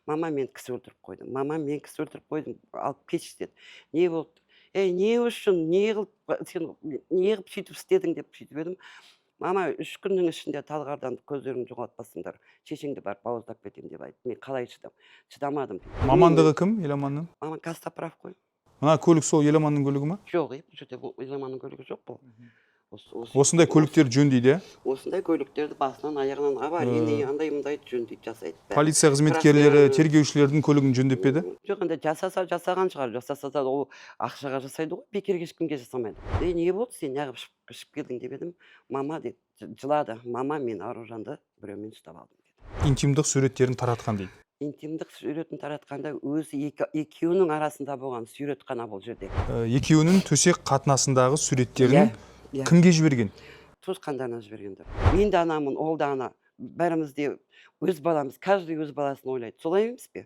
Мама, мен кісі өлтіріп қойдым, мама, мен кісі өлтіріп қойдым, алып кетші деді. Не болды? Ей, не үшін, не қылып сен, не қылып сөйтіп істедің деп сөйтіп едім. Мама, 3 күннің ішінде Талғардан көздеріңді жоғалтпасыңдар, шешеңді барып бауыздап кетемін деп айтты. Мен қалай шыдамадым. Мамандығы кім Еламанның? Маман костоправ қой. Мына көлік сол Еламанның көлігі ма? Жоқ, бұл жерде бұл Еламанның көлігі жоқ бұл. Осындай көліктер жөндейді, иә? Осындай көліктерді басынан аяғынан аварийный, андай мындай жөндейді, жасайды бәрін. Полиция қызметкерлері, тергеушілердің көлігін жөндеп пе еді? Жоқ, енді жасаса жасаған шығар, жасаса да ол ақшаға жасайды ғой, бекерге ешкімге жасамайды. Ей, не болды, сен неғып ішіп келдің деп едім. Мама деді, жылады. Мама, мен Аружанды біреумен ұстап алдым деді. Интимдік суреттерін таратқан дейді. Интимдік суретін таратқанда өзі екеуінің арасында болған сурет қана бұл жерде. Екеуінің төсек қатынасындағы суреттерін Иә. кімге жіберген? Туысқандарына жіберген деп. Мен де анамын, ол да ана, бәріміз де өз баламыз, каждый өз баласын ойлайды, солай емес пе?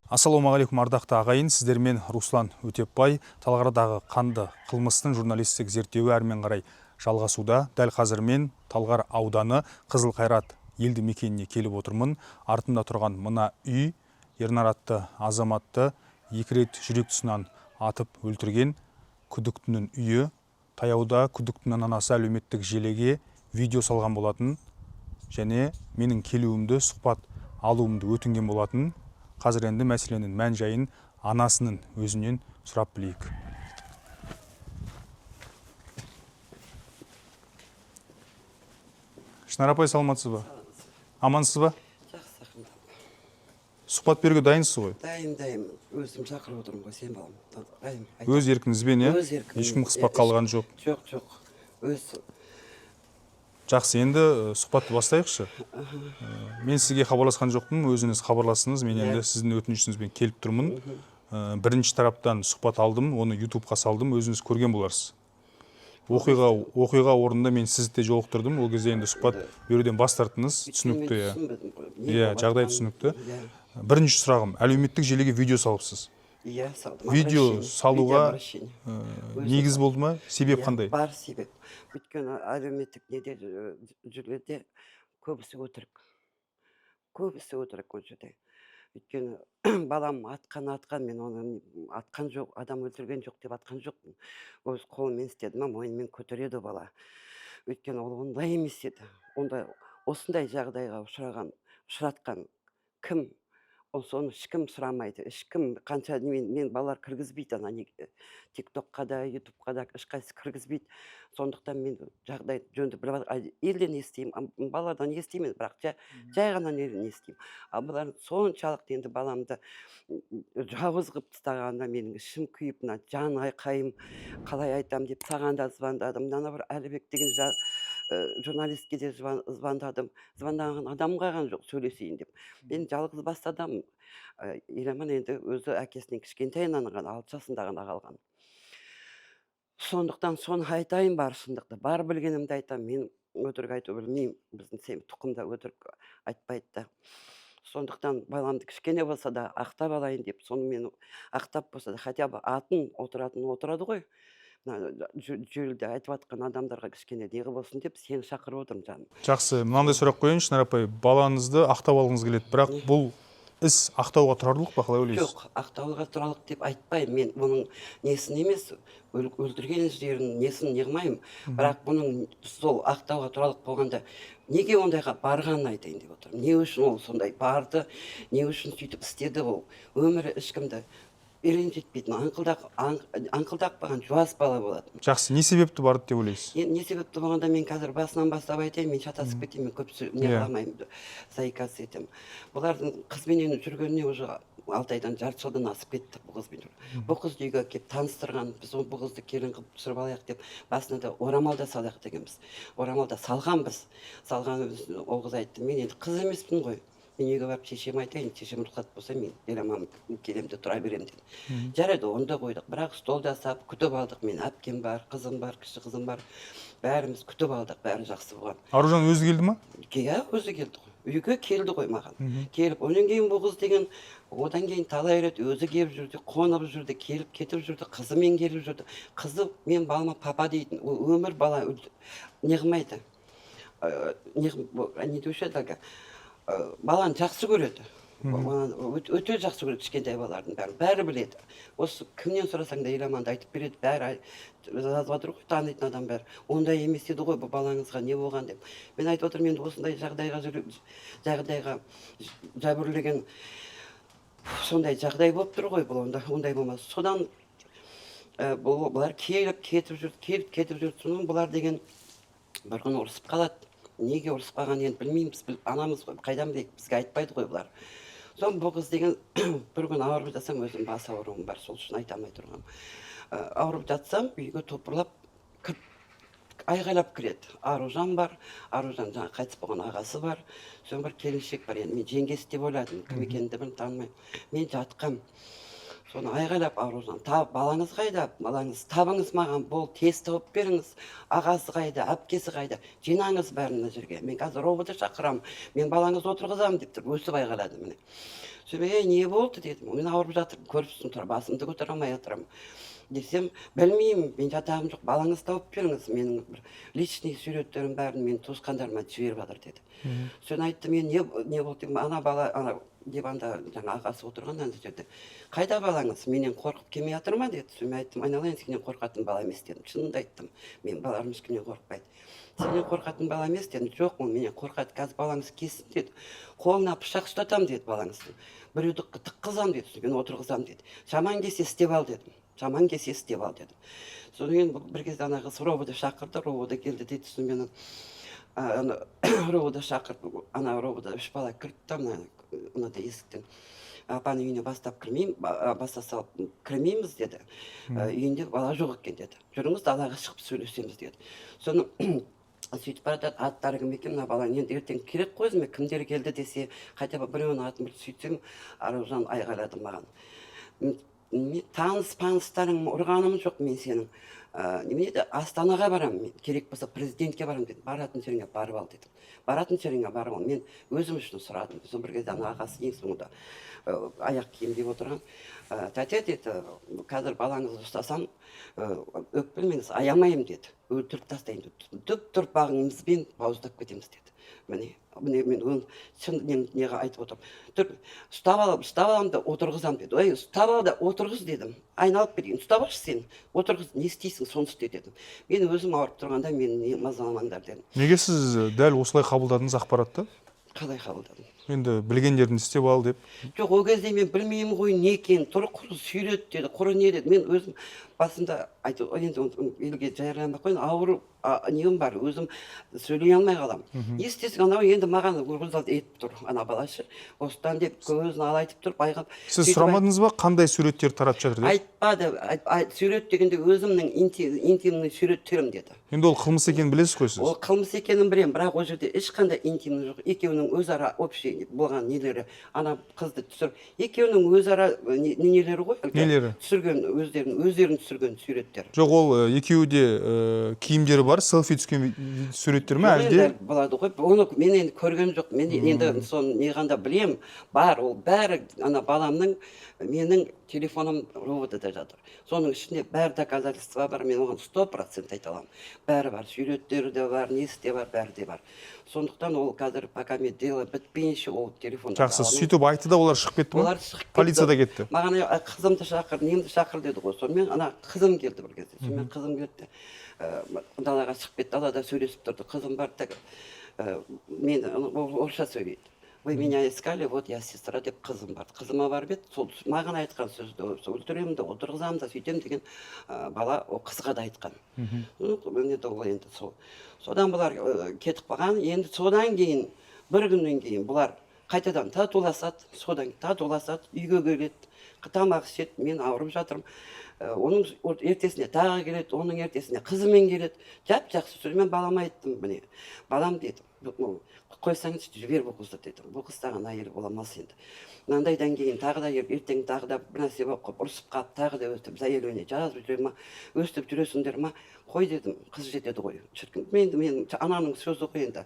Ассалаумағалейкум, ардақты ағайын, сіздермен Руслан Өтепбай. Талғардағы қанды қылмыстың журналистік зерттеуі әрмен қарай жалғасуда. Дәл қазір мен Талғар ауданы Қызылқайрат елді мекеніне келіп отырмын. Артымда тұрған мына үй Ернар атты азаматты екі рет жүрек тұсынан атып өлтірген күдіктінің үйі. Таяуда күдіктінің анасы әлеуметтік желіге видео салған болатын және менің келуімді, сұхбат алуымды өтінген болатын. Қазір енді мәселенің мән жайын анасының өзінен сұрап білейік. Шынар апай, саламатсыз ба? Амансыз ба? Жақсы, рахмет. Сұхбат беруге дайынсыз ғой? Дайын, дайынмын, өзім шақырып отырмын ғой сен, балам, дайын. Өз еркіңізбен, иә? Өз еркіммен. Ешкім қыспаққа алған жоқ. Жоқ, жоқ, өз. Жақсы, енді сұхбатты бастайықшы. Мен сізге хабарласқан жоқпын, өзіңіз хабарластыңыз. Мен енді сіздің өтінішіңізбен келіп тұрмын. Бірінші тараптан сұхбат алдым, оны ютубқа салдым, өзіңіз көрген боларсыз. Оқиға орнында мен сізді де жолықтырдым. Ол кезде енді сұхбат беруден бас тарттыңыз. Түсінікті, иә. Түсінбедім ғой, не Иә, болып жағдай жатқанын. түсінікті. Иә. Бірінші сұрағым, әлеуметтік желіге видео салыпсыз. Иә, салдым. Видео Обращение, салуға, видеообращение. Өзі Негіз болды ма? Себеп Иә, қандай? Бар себеп. Өйткені әлеуметтік неде жүргенде көбісі өтірік. Көбісі өтірік ол жерде. Өйткені балам атқан, мен оны атқан жоқ, адам өлтірген жоқ деп атқан жоқпын. Өз қолымен істеді ма, мойнымен көтереді бала. Өйткені ол ондай емес еді. Ондай, осындай жағдайға ұшыраған, ұшыратқан кім? Ол соны ешкім сұрамайды, ешкім қанша мен балалар кіргізбейді ана неге, тиктокқа да, ютубқа да ешқайсысы кіргізбейді. Сондықтан мен жағдай жөнді біліп елден естимін, балалардан естимін, бірақ жай ғана неден естимін. Ал бұлар соншалықты енді баламды жауыз қылып тастағанына менің ішім күйіп, мына жан айқайым, қалай айтамын деп саған да звондадым. Ана бір Әлібек деген журналистке де звондадым. Звондаған адам қалған жоқ сөйлесейін деп. Мен жалғыз басты адаммын. Еламан енді өзі әкесінен кішкентайынан ғана, 6 жасында ғана қалған. Сондықтан соны айтайын, бар шындықты, бар білгенімді айтамын. Мен өтірік айту білмеймін, біздің тұқымда өтірік айтпайды да. Сондықтан баламды кішкене болса да ақтап алайын деп, соны мен ақтап болса да хотя бы атын отыратын отырады ғой. Мына желіде айтып жатқан адамдарға кішкене не болсын деп сені шақырып отырмын, жаным. Жақсы, мынандай сұрақ қояйыншы, Шынар апай, балаңызды ақтап алғыңыз келеді, бірақ бұл іс ақтауға тұрарлық па, қалай ойлайсыз? Жоқ, ақтауға тұрарлық деп айтпаймын. Мен бұның несін емес, өлтірген жерін несін не қылмаймын. Бірақ бұның сол ақтауға тұрарлық болғанда неге ондайға барғанын айтайын деп отырмын. Не үшін ол сондай барды, не үшін сөйтіп істеді ол? Өмірі ешкімді ренжітпейтін, аңқылдақпаған жуас бала болатын. Жақсы, не себепті барды деп ойлайсыз? Енді не себепті болғанда мен қазір басынан бастап айтайын, мен шатасып кетемін, мен көп не қыла алмаймын, заикаться етемін. Бұлардың қызбенен жүргеніне уже 6 айдан, жарты жылдан асып кетті бұл қызбен жүріп. Бұл қызды үйге әкеліп таныстырған, біз бұл қызды келін қылып түсіріп алайық деп, басына да орамал да салайық дегенбіз. Орамал да салғанбыз. Салғанбыз, ол қыз айтты, мен енді қыз емеспін ғой. Мен үйге барып шешем айтайын, шешем рұқсат болса, мен Еламан келемін де тұра беремін деді. Жарайды, оны да қойдық. Бірақ стол жасап, күтіп алдық. Мен әпкем бар, қызым бар, кіші қызым бар. Бәріміз күтіп алдық, бәрі жақсы болған. Аружан өзі келді ма? Иә, өзі келді ғой. Үйге келді ғой маған. Келіп, одан кейін бұл қыз деген, одан кейін талай рет өзі келіп жүрді, қонып жүрді, келіп кетіп жүрді, қызымен келіп жүрді. Қызы мен балама папа дейтін, ол өмір бала не қылмайды. Не деуші еді әлгі? Баланы жақсы көреді. Баланы өте жақсы көреді, кішкентай балалардың бәрін. Бәрі біледі. Осы кімнен сұрасаң да, Еламанды айтып береді, бәрі жазып жатыр ғой, танитын адам бәрі. Ондай емес еді ғой, бұл балаңызға не болған деп. Мен айтып отырмын, енді осындай жағдайға жүріп, жағдайға жәбірлеген сондай жағдай болып тұр ғой бұл, онда ондай болмас. Содан бұлар келіп кетіп жүрді, келіп кетіп жүрді. Содан бұлар деген бір күні ұрысып қалады. Неге ұрысып қалғанын енді білмейміз, біліп анамыз ғой, қайдан білейік, бізге айтпайды ғой бұлар. Содан бұл қыз деген бір күні ауырып жатсам, өзім бас ауруым бар, сол үшін айта алмай тұрғаным. Ауырып жатсам, үйге топырлап кіріп, айғайлап кіреді. Аружан бар, Аружан жаңағы қайтыс болған ағасы бар, содан бір келіншек бар, енді мен жеңгесі деп ойладым, кім екенін де білмеймін, танымаймын. Мен жатқам. Соны айғайлап: «Аружан, балаңыз қайда? Балаңыз табыңыз маған, бол, тез тауып беріңіз. Ағасы қайда, әпкесі қайда? Жинаңыз бәрін мына жерге. Мен қазір РОВД шақырамын, мен балаңызды отырғызамын», — деп тұрып өстіп айғайлады міне. Сөйтіп: «Ей, не болды?» — дедім. «Мен ауырып жатырмын, көріпсің, тұр, басымды көтере алмай жатырмын», — десем, «Білмеймін, мен жатағым жоқ, балаңызды тауып беріңіз, менің бір личный суреттерім бәрін менің туысқандарыма жіберіп жатыр», — деді. Соны айтты. Мен не болды дедім, ана бала ана диванда жаңа ағасы отырған ана жерде. «Қайда балаңыз, менен қорқып келмей жатыр ма?» — деді. Соны мен айттым: «Айналайын, сенен қорқатын бала емес», — дедім. Шынымды айттым, менің балаларым ешкімнен қорықпайды. «Сенен қорқатын бала емес», — дедім. «Жоқ, ол менен қорқады, қазір балаңыз келсін», — деді. «Қолына пышақ ұстатамын», — деді, «балаңыздың біреуді тыққызамын», — деді. «Содан кейін отырғызамын», — деді. «Жаман келсе, істеп ал», — дедім. «Жаман келсе, істеп ал», — дедім. Содан кейін бір кезде ана қыз РОВД шақырды, РОВД келді дейді. Сосын мен ана РОВД шақырып, ана РОВД үш бала кірді да, мына мынадай есіктен апаның үйіне бастап кірмеймін, баса салып кірмейміз деді. Үйінде бала жоқ екен деді, жүріңіз, далаға шығып сөйлесеміз деді. Соны сөйтіп бара жатады, аттары кім екен мына баланың, енді ертең керек қой өзіме, кімдер келді десе, хотя бы біреуінің атын біліп. Сөйтсем, Аружан айғайлады маған: «Мен таныс паныстарың ұрғаным жоқ мен сенің, немене еді, Астанаға барамын мен, керек болса, президентке барамын», — дедім. «Баратын жеріңе барып ал», — дедім. «Баратын жеріңе барып ал, мен өзім үшін сұрадым». Сосын бір кезде ана ағасы ең соңында аяқ киім киіп отырған. «Тәте, — деді, — қазір балаңызды ұстасам, өкпелемеңіз, аямаймын», — деді. «Өлтіріп тастаймын», — деді. «Түп тұрпағыңызбен бауыздап кетеміз», — деді. Міне, міне, мен оны шын неге айтып отырмын. Тұр, ұстап алып, ұстап аламын да отырғызамын деді. «Ой, ұстап ал да отырғыз», — дедім. «Айналып келейін, ұстап алшы сен, отырғыз, не істейсің, соны істе», — дедім. «Мен өзім ауырып тұрғанда мені не мазаламаңдар», — дедім. Неге сіз дәл осылай қабылдадыңыз ақпаратты? Қалай қабылдадым? Енді білгендерін істеп ал деп. Жоқ, ол кезде мен білмеймін ғой не екенін. Тұр, құр сурет деді, құры не деді. Мен өзім басында айтып, енді оны елге жарияламай ақ қояйын, ауру нем бар, өзім сөйлей алмай қаламын. Не істесің, анау енді маған угроза етіп тұр ана балашы осыдан деп, көзін алайтып тұрып айғап. Сіз Сөйтіп сұрамадыңыз ба, қандай суреттер таратып жатыр деп? Айтпады. Сурет дегенде өзімнің интимный суреттерім деді. Енді ол қылмыс екенін білесіз ғой сіз. Ол қылмыс екенін білемін, бірақ ол жерде ешқандай интимный жоқ. Екеуінің өзара общий болған нелері, ана қызды түсіріп, екеуінің өзара нелері ғой әлгі. Нелері? Түсірген, өздерін түсірген суреттер. Жоқ, ол екеуі де киімдері бар, селфи түскен суреттер ме Жоқ, әлде? енді болады ғой, оны мен енді көрген жоқ. Мен енді соны неғанда білемін, бар ол бәрі ана баламның, менің телефоным РОВД да жатыр, соның ішінде бәрі доказательство бар. Мен оған 100% айта аламын, бәрі бар, суреттері де бар, несі де бар, бәрі де бар. Сондықтан ол қазір, пока мен дело бітпейінше, ол телефонды Жақсы, сөйтіп айтты да, олар шығып кетті ма? Олар шығып кетті. Полиция да кетті. Маған «Қызымды шақыр, немді шақыр» деді ғой. Сонымен ана қызым келді бір кезде. Сонымен қызым келді де, далаға шығып кетті, далада сөйлесіп тұрды. Қызым барды да, мен орысша сөйлейді. «Вы меня искали, вот я сестра», — деп қызым барды. Қызыма барып еді, сол маған айтқан сөзді, сол өлтіремін де, отырғызамын да, сөйтемін деген бала ол қызға да айтқан. Ну, енді ол енді сол. Содан бұлар кетіп қалған. Енді содан кейін бір күннен кейін бұлар қайтадан татуласады, содан татуласады, үйге келеді, тамақ ішеді, мен ауырып жатырмын. Оның ертесіне тағы келеді, оның ертесіне қызымен келеді. Жап жақсы сөз. Мен балама айттым: «Міне, балам, — дедім, — қойсаңызшы, жібер бұл қызды, — дедім. — Бұл қыз саған әйел бола алмас енді. Мынандайдан кейін тағы да ертең тағы да бір нәрсе болып қалып, ұрысып қалып, тағы да өстіп заявление жазып жүре ма, өстіп жүресіңдер ма? Қой, — дедім, — қыз жетеді ғой, шіркін». Мен енді, мен ананың сөзі ғой енді,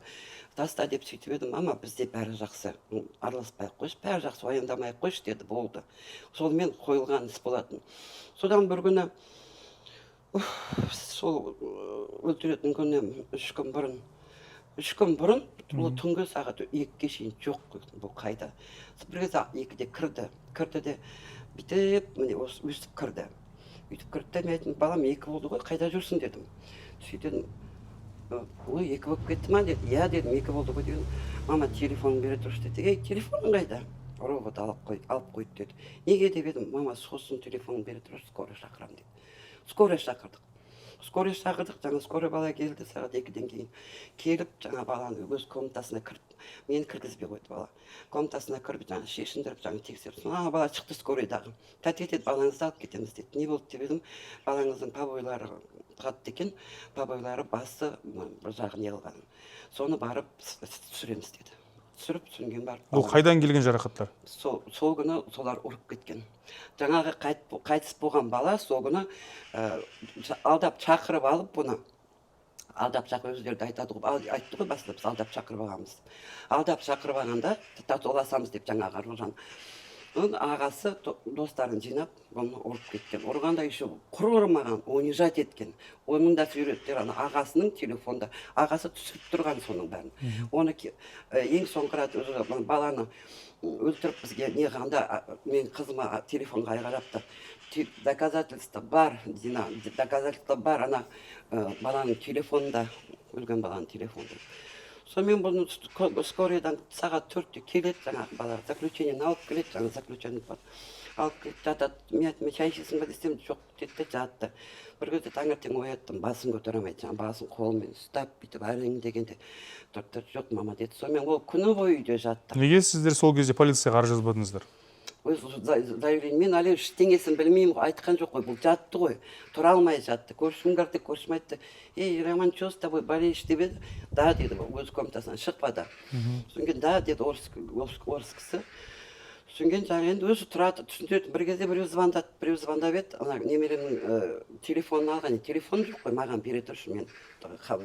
таста деп сөйтіп едім. «Мама, бізде бәрі жақсы, араласпай ақ қойшы, бәрі жақсы, уайымдамай ақ қойшы», — деді. Болды, сонымен қойылған іс болатын. Содан бір күні, уф, сол өлтіретін күні 3 күн бұрын 3 күн бұрын. Ол түнгі сағат 2-ге шейін жоқ қой, бұл қайда. Бір кезде 2-де кірді. Кірді де, бүйтіп, міне, осы өстіп кірді, өйтіп кірді де, мен айттым: «Балам, 2 болды ғой, қайда жүрсің?» – дедім. Сөйтіп: «Ой, 2 болып кетті ма?» – деді. «Иә, – дедім, – 2 болды ғой», – дедім. «Мама, телефоныңды бере тұршы», – деді. «Ей, телефоның қайда?» «РОВД алып қой, алып қойды», – деді. «Неге?» – деп едім, «Мама, сосын, телефоныңды бере тұршы, скорый шақырамын», – деді. Скорый шақырдық, скорый шақырдық. Жаңа скорый бала келді сағат 2-ден кейін. Келіп, жаңа баланы өз комнатасына кіріп, мені кіргізбей қойды. Бала комнатасына кіріп, жаңа шешіндіріп, жаңа тексеріп, сосын ана бала шықты скорыйдағы. «Тәте, – деді, – балаңызды алып кетеміз», – деді. «Не болды?» – деп едім, «Балаңыздың побойлары қатты екен, побойлары, басы мына бір жағы не қылған, соны барып түсіреміз», – деді. Түсіріп, содан барып Бұл қайдан келген жарақаттар? Сол күні солар ұрып кеткен. Жаңағы қайтыс болған бала сол күні алдап шақырып алып, бұны алдап шақырып, өздері де айтады ғой, айтты ғой басында: «Біз алдап шақырып алғанбыз». Алдап шақырып алғанда, татуласамыз деп, жаңағы Аружан, оның ағасы достарын жинап, бұны ұрып кеткен. Ұрғанда еще құр ұрмаған, унижать еткен. Оның да суреттері ана ағасының телефонда, ағасы түсіріп тұрған соның бәрін. Оны ең соңғы рет уже мына баланы өлтіріп, бізге не қылғанда, мен қызыма телефонға айғайлапты: «Доказательство бар, Дина, доказательство бар ана баланың телефонында, өлген баланың телефонында». Сонымен бұны скорыйдан сағат 4-те келеді, жаңағы бала заключениені алып келеді. Жаңағы заключение бар, алып келіп жатады. Мен айттым: «Шай ішесің ба?» – десем, «Жоқ», – деді де жатты. Бір кезде таңертең ояттым, басын көтере алмайды. Жаңағы басын қолымен ұстап, бүйтіп әрең дегенде тұрды да, «Жоқ, мама», – деді. Сонымен ол күні бойы үйде жатты. Неге сіздер сол кезде полицияға арыз жазбадыңыздар? Өз заявление, мен әлі ештеңесін білмеймін ғой, айтқан жоқ қой. Бұл жатты ғой, тұра алмай жатты. Көршім кірді, көршім айтты: «Ей, Роман, че с тобой, болеешь?» – деп еді. «Да», – деді. Өз комнатасынан шықпады. Содан кейін «Да» деді, орыс кісі. Содан кейін жаңағы енді өзі тұрады, түсіндіреді. Бір кезде біреу звондады, біреу звондап еді, ана немеремнің телефонын алған. Телефон жоқ қой, «Маған бере тұршы, мен пока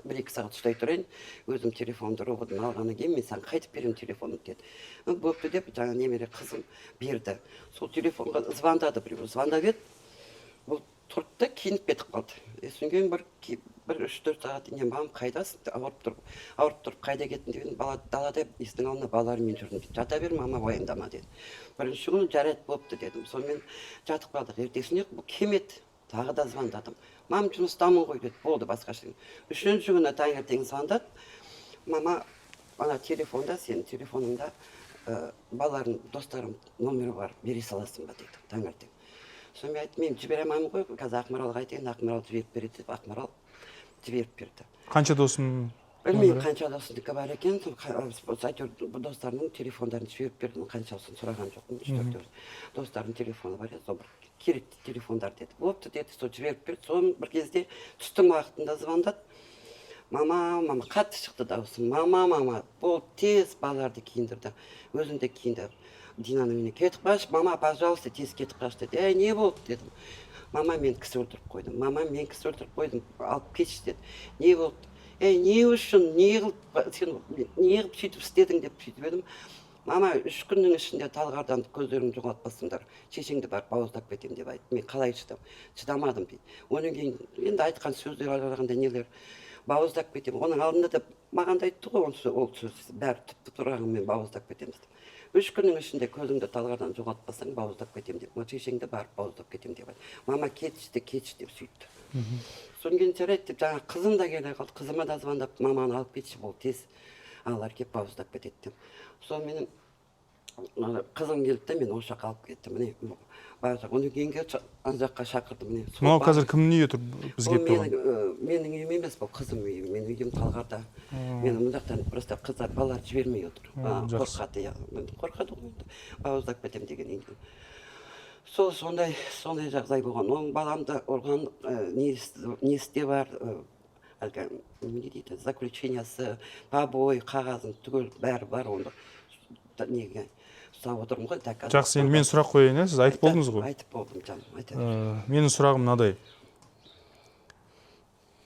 1-2 сағат ұстай тұрайын өзім телефонды, РОВД-дан алғаннан кейін мен саған қайтып беремін телефонды», – деді. «Ну, бопты», – деп, жаңа немере қызым берді. Сол телефонға звондады, біреу звондап еді, бұл тұрды да, киініп кетіп қалды. И содан кейін бір 3-4 сағат кейін: «Мам, қайдасың, ауырып тұрып, ауырып тұрып қайда кеттің?» – деген. «Бала далада, есіктің алдында балаларыммен жүрдім», – дейді. «Жата бер, мама, уайымдама», – деді. Бірінші күні «Жарайды, бопты», – дедім. Сонымен жатып қалдық. Ертесіне бұл келмеді. Тағы да звондадым. «Мам, жұмыстамын ғой», – деді. Болды, басқа ештеңе. Үшінші күні таңертең звондады: «Мама, ана телефонда, сенің телефоныңда балалардың, достарым номері бар, бере саласың ба?» – деді таңертең. Сонымен айттым: «Мен жібере алмаймын ғой қазір, Ақмаралға айтайын, Ақмарал жіберіп береді», – деп, Ақмарал жіберіп берді. Қанша досының Білмеймін, номері? қанша досынікі бар екен. Сол әйтеуір достарының телефондарын жіберіп бердім. Қаншасын сұраған жоқпын. Үш төртеу достарының телефоны бар еді, сол бір керекті телефондар деді. «Болыпты», – деді. Сол жіберіп берді. Соны бір кезде түстің уақытында звондады: «Мама, мама!» Қатты шықты дауысы: «Мама, мама!» Болды, тез балаларды киіндірді, өзін де киінді. «Динаның үйіне кетіп қалшы, мама, пожалуйста, тез кетіп қалшы», – деді. «Ей, не болды?» – дедім. «Мама, мен кісі өлтіріп қойдым, мама, мен кісі өлтіріп қойдым, алып кетші», – деді. «Не болды? Ей, не үшін, не қылып, сен не қылып сөйтіп істедің?» – деп сөйтіп едім. «Мама, 3 күннің ішінде Талғардан көздеріңді жоғалтпасыңдар, шешеңді барып бауыздап кетемін деп айтты. Мен қалай шыдамадым», – дейді. Одан кейін енді айтқан сөздер қарағанда, нелер, бауыздап кетемін, оның алдында да маған да айтты ғой ол сөз, бәрі түпті тұрағыңмен бауыздап кетеміз деп. «3 күннің ішінде көзіңді Талғардан жоғалтпасаң, бауыздап кетемін деп, шешеңді барып бауыздап кетемін деп айтты. Мама, кетші де, кетші», – деп сөйтті. Содан кейін «Жарайды» деп, жаңағы қызым да келе қалды. Қызыма да звондап: «Маманы алып кетші, болды, тез, аналар келіп бауыздап кетеді», – деп. Сонымен ана қызым келді де, мен осы жаққа алып кеттім, міне, бар жақ. Одан кейінгі ана жаққа шақырды, міне, сол Мынау қазір кімнің үйі тұр біз Ол келіп тұрған? менің үйім емес, бұл қызым үйі. Менің үйім Талғарда. Мен мына жақтан просто қыздар, балалар жібермей отыр. Жақсы. Қорқады, иә. Енді қорқады ғой енді, бауыздап кетемін дегеннен кейін. Сол сондай жағдай болған. Оның баламды ұрған несі де бар, әлгі не дейді, заключениесі, побой қағазын түгел бәрі бар. Оны неге ұстап отырмын ғой, доказательство. Жақсы, енді мен сұрақ қояйын, иә? Сіз айтып болдыңыз ғой. Айтып болдым, жаным, айта бер. Менің сұрағым мынадай: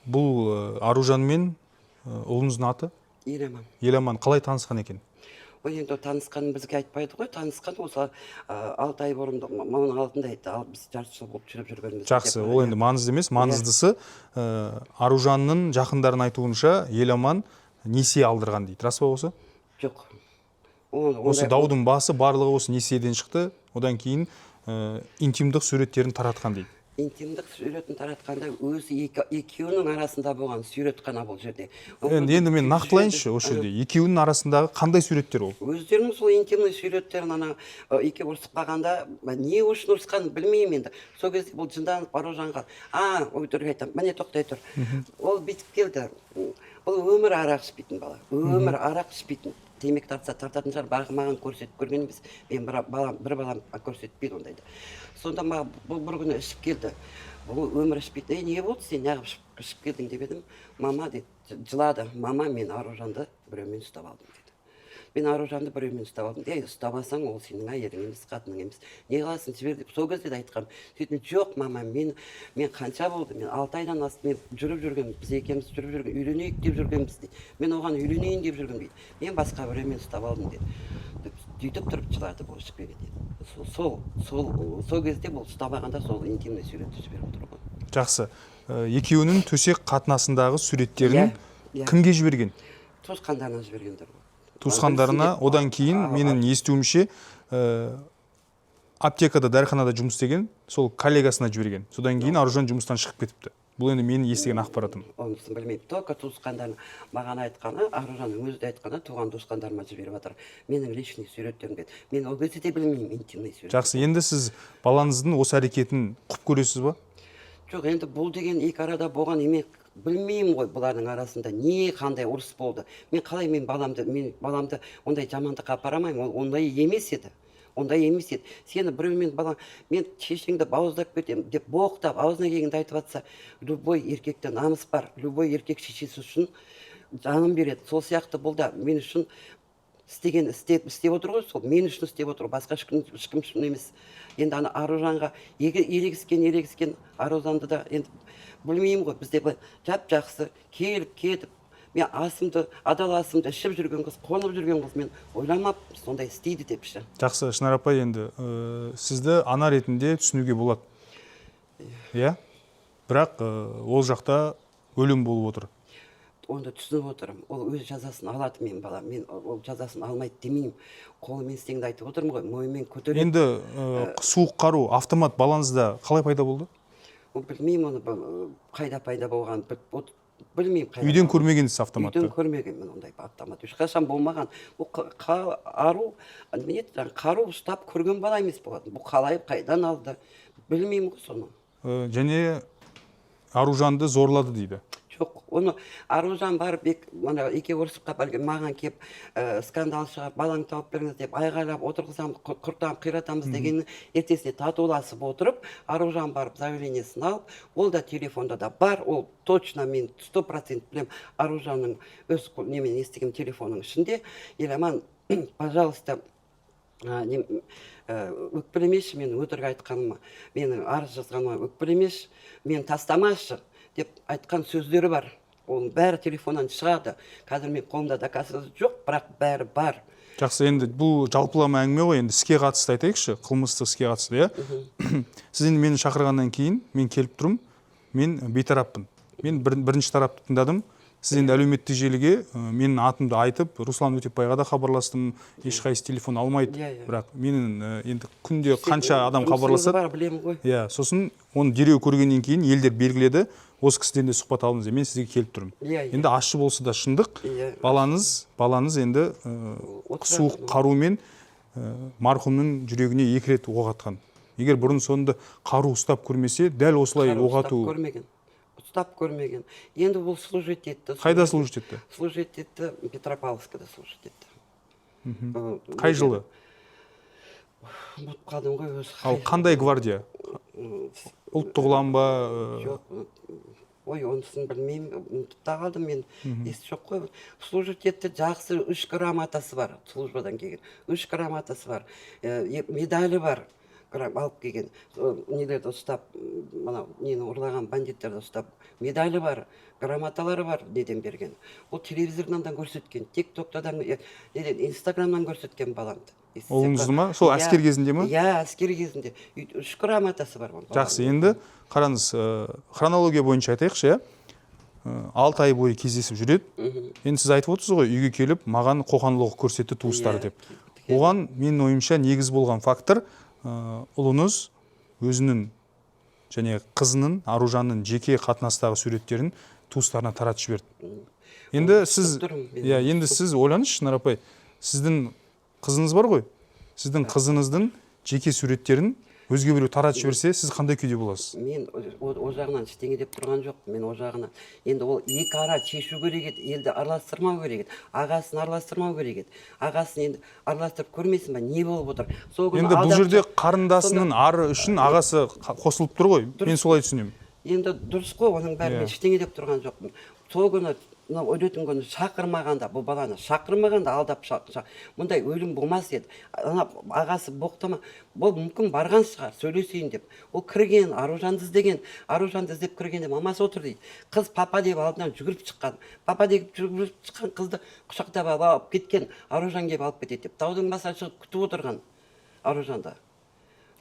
бұл Аружан мен ұлыңыздың аты? Еламан. Еламан қалай танысқан екен? Ой, енді ол танысқанын бізге айтпайды ғой. Танысқан осы 6 ай бұрын, оның алдында айтты, ал біз жарты жыл болып жүріп жүргенбіз Жақсы, деп. ол енді маңызды емес. Маңыздысы, Аружанның жақындарының айтуынша, Еламан Несие алдырған дейді, рас па осы? Жоқ. Осы даудың басы барлығы осы несиеден шықты. Одан кейін интимдік суреттерін таратқан дейді. Интимдік суретін таратқанда өзі екеуінің арасында болған сурет қана бұл жерде. Енді мен нақтылайыншы, осы жерде екеуінің арасындағы қандай суреттер ол? Өздерінің сол интимный суреттерін ана екеуі ұрысып қалғанда, не үшін ұрысқанын білмеймін енді. Сол кезде бұл жынданып Аружанға, өтірік айтамын, міне, тоқтай тұр. Ол бүйтіп келді. Бұл өмір арақ ішпейтін бала, өмір арақ ішпейтін. Темекі тартса, тартатын шығар, бірақ маған көрсетіп көрген емес. Мен бір балам көрсетпейді ондайды. Сонда маған бұл бір күні ішіп келді. Бұл өмір ішпейді. «Ей, не болды, сен неғып ішіп келдің?» – деп едім, «Мама, – деді, жылады, – мама, мен Аружанды біреумен ұстап алдым», – деді. «Мен Аружанды біреумен ұстап алдым». «Ей, ұстап алсаң, ол сенің әйелің емес, қатының емес, не қыласың, жібер», – деп сол кезде де айтқанмын. Сөйтіп: «Жоқ, мама, мен қанша болды, мен 6 айдан асты мен жүріп жүргенмін, біз екеуміз жүріп жүрген, үйленейік деп жүргенбіз», – дейді. «Мен оған үйленейін деп жүргенмін», – дейді. «Мен басқа біреумен ұстап алдым», – деді, деп сөйтіп тұрып жылады бұл ішіп келгенде. Сол кезде бұл ұстап алғанда сол интимный суретті жіберіп отыр ғой. Жақсы. Екеуінің төсек қатынасындағы суреттерін Иә, иә. кімге жіберген? Туысқандарына жібергендер ғой. Туысқандарына. Білсін деп. Одан кейін менің естуімше, аптекада, дәріханада жұмыс істеген сол коллегасына жіберген. Содан кейін Аружан жұмыстан шығып кетіпті. Бұл енді менің естіген ақпаратым. Онысын білмеймін, только туысқандарына. Маған айтқаны, Аружанның өзі де айтқаны, туған туысқандарыма жіберіп жатыр менің личный суреттерім деді. Мен ол кезде де білмеймін интимный сурет. Жақсы, енді сіз балаңыздың осы әрекетін құп көресіз ба? Жоқ, енді бұл деген екі арада болған еме, білмеймін ғой, бұлардың арасында не, қандай ұрыс болды. Мен қалай, мен баламды ондай жамандыққа апара алмаймын. Ол ондай емес еді, ондай емес еді. «Сені біреумен, бала, мен шешеңді бауыздап кетемін», – деп боқтап, аузына келгенді айтып жатса, любой еркекте намыс бар, любой еркек шешесі үшін жанын береді. Сол сияқты бұл да мен үшін істеген, істеп отыр ғой, сол мен үшін істеп отыр, басқа ешкім үшін емес. Енді ана Аружанға ерегіскен Аружанды да енді білмеймін ғой. Бізде былай жап жақсы келіп кетіп, мен асымды, адал асымды ішіп жүрген қыз, қонып жүрген қыз, мен ойламаппын сондай істейді деп ше. Жақсы, Шынар апай, енді сізді ана ретінде түсінуге болады, иә, бірақ ол жақта өлім болып отыр. Оны түсініп отырмын. Ол өз жазасын алады мен балам. Мен ол жазасын алмайды демеймін. Қолымен істегенді айтып отырмын ғой, мойнымен көтереді. Енді суық қару, автомат балаңызда қалай пайда болды? Ол білмеймін оны, қайда пайда болғанын, вот білмеймін қайда Үйден болғанын. көрмегенсіз автоматты? Үйден көрмегенмін ондай автомат, ешқашан болмаған. Ол ару не еді, жаңағы қару ұстап көрген бала емес болатын. Бұл қалай, қайдан алды, білмеймін ғой соны. Және Аружанды зорлады дейді. Жоқ, оны Аружан барып мына екеуі ұрысып қалып, әлгі маған келіп, скандал шығарып, «Балаңды тауып беріңіз» деп айғайлап, «Отырғызамыз, құртамыз, қиратамыз» дегеннің ертесіне татуласып отырып, Аружан барып заявлениесін алып, ол да телефонда да бар. Ол точно, мен 100% білемін, Аружанның өз немен естіген телефонның ішінде: «Еламан, пожалуйста, өкпелемеші мен өтірік айтқаныма, менің арыз жазғаныма өкпелемеші, мені тастамашы», – деп айтқан сөздері бар. Оның бәрі телефоннан шығады. Қазір мен қолымда доказательство жоқ, бірақ бәрі бар. Жақсы, енді бұл жалпылама әңгіме ғой. Енді іске қатысты айтайықшы, қылмыстық іске қатысты, иә. Сіз енді мені шақырғаннан кейін мен келіп тұрмын, мен бейтараппын. Мен бірінші тарапты тыңдадым. Сіз енді әлеуметтік желіге менің атымды айтып, Руслан Өтепбайға да хабарластым, ешқайсысы телефон алмайды. Иә, иә. Бірақ менің енді күнде қанша адам Жұмысыңыз хабарласады. бар, білемін ғой. Иә, сосын оны дереу көргеннен кейін елдер белгіледі, осы кісіден де сұхбат алыңыз деп, мен сізге келіп тұрмын. Иә, иә. Енді ащы болса да шындық. Балаңыз енді Отырады. суық қарумен марқұмның жүрегіне екі рет оқ атқан. Егер бұрын соңды қару ұстап көрмесе, дәл осылай Қару оқ ұстап ату. көрмеген, ұстап көрмеген. Енді бұл служить етті. Қайда служить етті? Служить етті, Петропавловскада служить етті. Қай жылы? Ұмытып қалдым ғой өзі. Ал қандай гвардия? Ұлттық ұлан ба? Жоқ, ой, онысын білмеймін, ұмытып та қалдым мен, ес жоқ қой. Служить етті, жақсы, үш грамотасы бар, службадан келген үш грамотасы бар, медалі бар, алып келген. Сол нелерді ұстап, мынау нені ұрлаған бандиттерді ұстап, медалі бар, грамоталары бар. Неден берген, ол телевизордан да көрсеткен, тик токтадан, неден, инстаграмнан көрсеткен баламды. Ұлыңызды ма? Сол Иә. әскер кезінде ма? Иә, әскер кезінде. Үш грамотасы бар оның Жақсы, баламның. енді қараңыз, хронология бойынша айтайықшы, иә. 6 ай бойы кездесіп жүреді. Енді сіз айтып отырсыз ғой, үйге келіп маған қоқан-лоқы көрсетті туыстары Иә, деп. Оған менің ойымша негіз болған фактор ұлыңыз өзінің және қызының, Аружанның жеке қатынастағы суреттерін туыстарына таратып жіберді. Енді Оны сіз күтіп тұрмын мен. Иә, енді сіз ойлаңызшы, Шынар апай, сіздің қызыңыз бар ғой. Сіздің қызыңыздың жеке суреттерін өзге біреу таратып жіберсе, сіз қандай күйде боласыз? Мен о жағынан ештеңе деп тұрған жоқпын. Мен о жағынан, енді ол екі ара шешу керек еді, елді араластырмау керек еді, ағасын араластырмау керек еді. Ағасын енді араластырып көрмесін ба, не болып отыр сол күні? Енді бұл алдап жерде қарындасының ары үшін ағасы қосылып тұр ғой. Мен солай түсінемін. Енді дұрыс қой оның бәрі, мен ештеңе деп тұрған жоқпын. Сол күні, мынау өлетін күні шақырмағанда, бұл баланы шақырмағанда, алдап мұндай өлім болмас еді. Ана ағасы боқтама, бұл мүмкін барған шығар сөйлесейін деп. Ол кірген, Аружанды іздеген. Аружанды іздеп кіргенде мамасы отыр дейді. Қыз папа деп алдынан жүгіріп шыққан. Папа деп жүгіріп шыққан қызды құшақтап алып кеткен. Аружан келіп алып кетеді деп таудың басына шығып күтіп отырған Аружанды.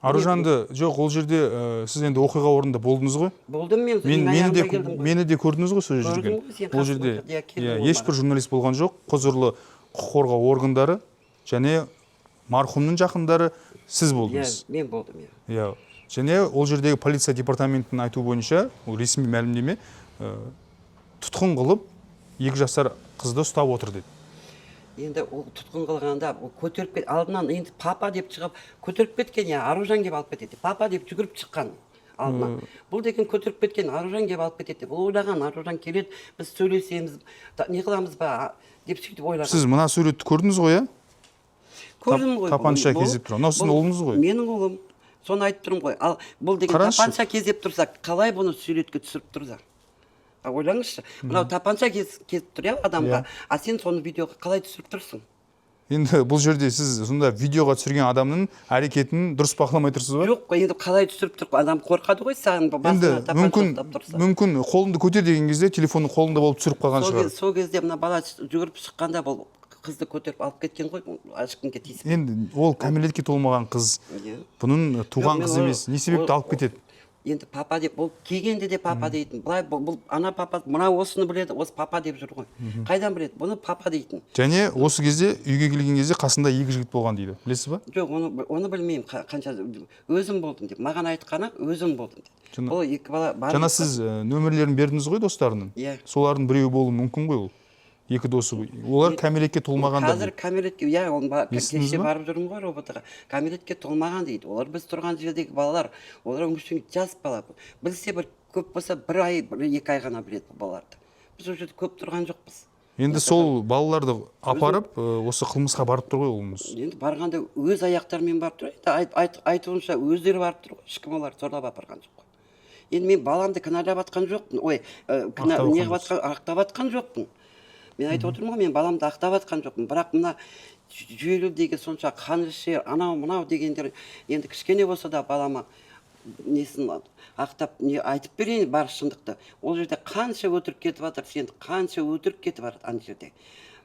Аружанды жоқ, ол жерде сіз енді оқиға орнында болдыңыз ғой. Болдым мен. Мен ең мені де аяғында келдім ғой. Мені де көрдіңіз ғой сол жерде Көрдім жүрген. ғой, сен Ол жерде қасыма, иә, келдің иә, ғой ешбір маған. журналист болған жоқ. Құзырлы құқық қорғау органдары және марқұмның жақындары, сіз болдыңыз. Иә, мен болдым, иә. Иә. Және ол жердегі полиция департаментінің айтуы бойынша, ол ресми мәлімдеме, тұтқын қылып 2 жасар қызды ұстап отыр деді. Енді ол тұтқын қылғанда, ол көтеріп кет, алдынан енді папа деп шығып көтеріп кеткен, иә, Аружан келіп алып кетеді деп. Папа деп жүгіріп шыққан алдынан. Бұл деген көтеріп кеткен, Аружан келіп алып кетеді деп. Ол ойлаған, Аружан келеді, біз сөйлесеміз, не қыламыз ба деп сөйтіп ойлаған. Сіз мына суретті көрдіңіз ғой, иә? Көрдім ғой. Тапанша кезеп тұр. Мынау сіздің Бұл ұлыңыз ғой. Менің ұлым. Соны айтып тұрмын ғой. Ал бұл деген Қараңызшы. тапанша кезеп тұрса, қалай бұны суретке түсіріп тұрды? А ойлаңызшы, мынау тапанша кезіп тұр, иә, адамға. Иә. А сен соны видеоға қалай түсіріп тұрсың? Енді бұл жерде сіз сонда видеоға түсірген адамның әрекетін дұрыс бақыламай тұрсыз ба? Жоқ қой, енді қалай түсіріп тұр? Адам қорқады ғой саған Енді басына тапанша мүмкін ұстап тұрса. мүмкін қолыңды көтер деген кезде телефоны қолында болып түсіріп қалған Сол шығар. Сол кезде мына бала жүгіріп шыққанда, бұл қызды көтеріп алып кеткен ғой, ешкімге тиіспей. Енді ол кәмелетке толмаған қыз. Иә. Бұның туған Жоқ, мен қызы емес. Не себепті алып кетеді? Енді папа деп, ол келгенде де папа дейтін. Былай бұл ана папа, мына осыны біледі, осы папа деп жүр ғой. Қайдан біледі? Бұны папа дейтін. Және осы кезде үйге келген кезде қасында екі жігіт болған дейді. Білесіз ба? Жоқ, оны білмеймін, қанша өзім болдым деп. Маған айтқаны өзім болдым деді. Бұл екі бала бар. Жаңа сіз нөмірлерін бердіңіз ғой достарының. Иә. Солардың біреуі болуы мүмкін ғой ол. Екі досы. Олар кәмелетке толмағандар Қазір дейді. Кәмелетке, иә, ол Естідіңіз кеше ба? барып жүрмін ғой РОВД-ға. Кәмелетке толмаған дейді. Олар біз тұрған жердегі балалар, олар өңшең жас бала. Білсе, бір көп болса бір ай, бір екі ай ғана біледі бұл балаларды. Біз ол жерде көп тұрған жоқпыз. Енді сол балаларды апарып, осы қылмысқа барып тұр ғой ұлыңыз. Енді барғанда өз аяқтарымен барып тұр. Енді айтуынша өздері барып тұр ғой. Ешкім оларды зорлап апарған жоқ қой. Енді мен баламды кінәлап атқан жоқпын. Ой, кінә, Ақтап не атқан қылып атқан, ақтап атқан жоқпын. Мен айтып отырмын ғой, мен баламды ақтап атқан жоқпын. Бірақ мына жүйелі сонша қанішер, анау мынау дегендер, енді кішкене болса да балама несін ақтап, не айтып берейін бар шындықты. Ол жерде қанша өтірік кетіп жатыр, сен қанша өтірік кетіп жатыр ана жерде.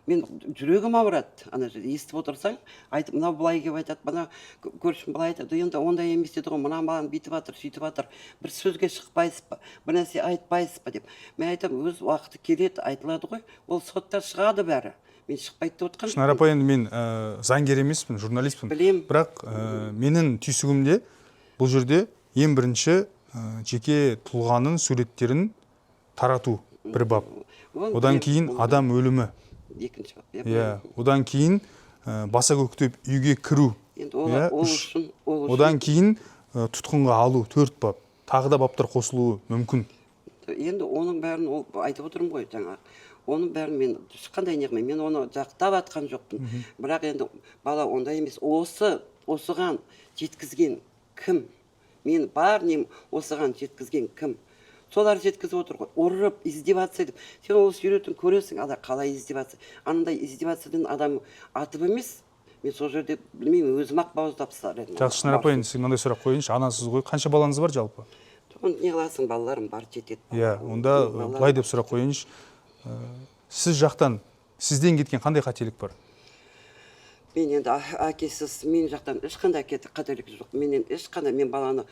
Мен жүрегім ауырады ана жерде естіп отырсаң, айтып, мынау былай келіп айтады, мына көршім былай айтады, енді ондай емес деді ғой, мына балам бүйтіп жатыр, сөйтіп жатыр, бір сөзге шықпайсыз ба, бір нәрсе айтпайсыз ба деп. Мен айтамын, өз уақыты келеді, айтылады ғой, ол сотта шығады бәрі. Мен шықпайды деп отқан Шынар жоқпын. апай, енді мен заңгер емеспін, журналистпін. Білем. Бірақ менің түйсігімде бұл жерде ең бірінші жеке тұлғаның суреттерін тарату бір бап. Оны Одан білем, кейін оны адам өлімі. Екінші бап, иә, Иә, білемін. одан кейін баса көктеп үйге кіру. Енді ол, Иә, ол үш. үшін, ол үшін Одан кейін тұтқынға алу төрт бап. Тағы да баптар қосылуы мүмкін. Енді оның бәрін ол айтып отырмын ғой жаңағы. Оның бәрін мен ешқандай не қылмаймын. Мен оны жақтап атқан жоқпын. Бірақ енді бала ондай емес. Осыған жеткізген кім? Мен бар нем, осыған жеткізген кім? Солар жеткізіп отыр ғой. Ұрып, издеваться етіп. Сен ол суретін көресің, ана қалай издеваться. Анандай издевациядан адам атып емес. Мен сол жерде білмеймін, өзім ақ бауыздап тастар едім. Жақсы, Шынар апай, енді сізге мынандай сұрақ қояйыншы. Анасыз ғой, қанша балаңыз бар жалпы? Оны не қыласың, балаларым бар, жетеді. Иә, онда Балаларым былай деп сұрақ қояйыншы. Сіз жақтан, сізден кеткен қандай қателік бар? Мен енді әкесіз, мен жақтан ешқандай қателік жоқ. Менен ешқандай, мен баланы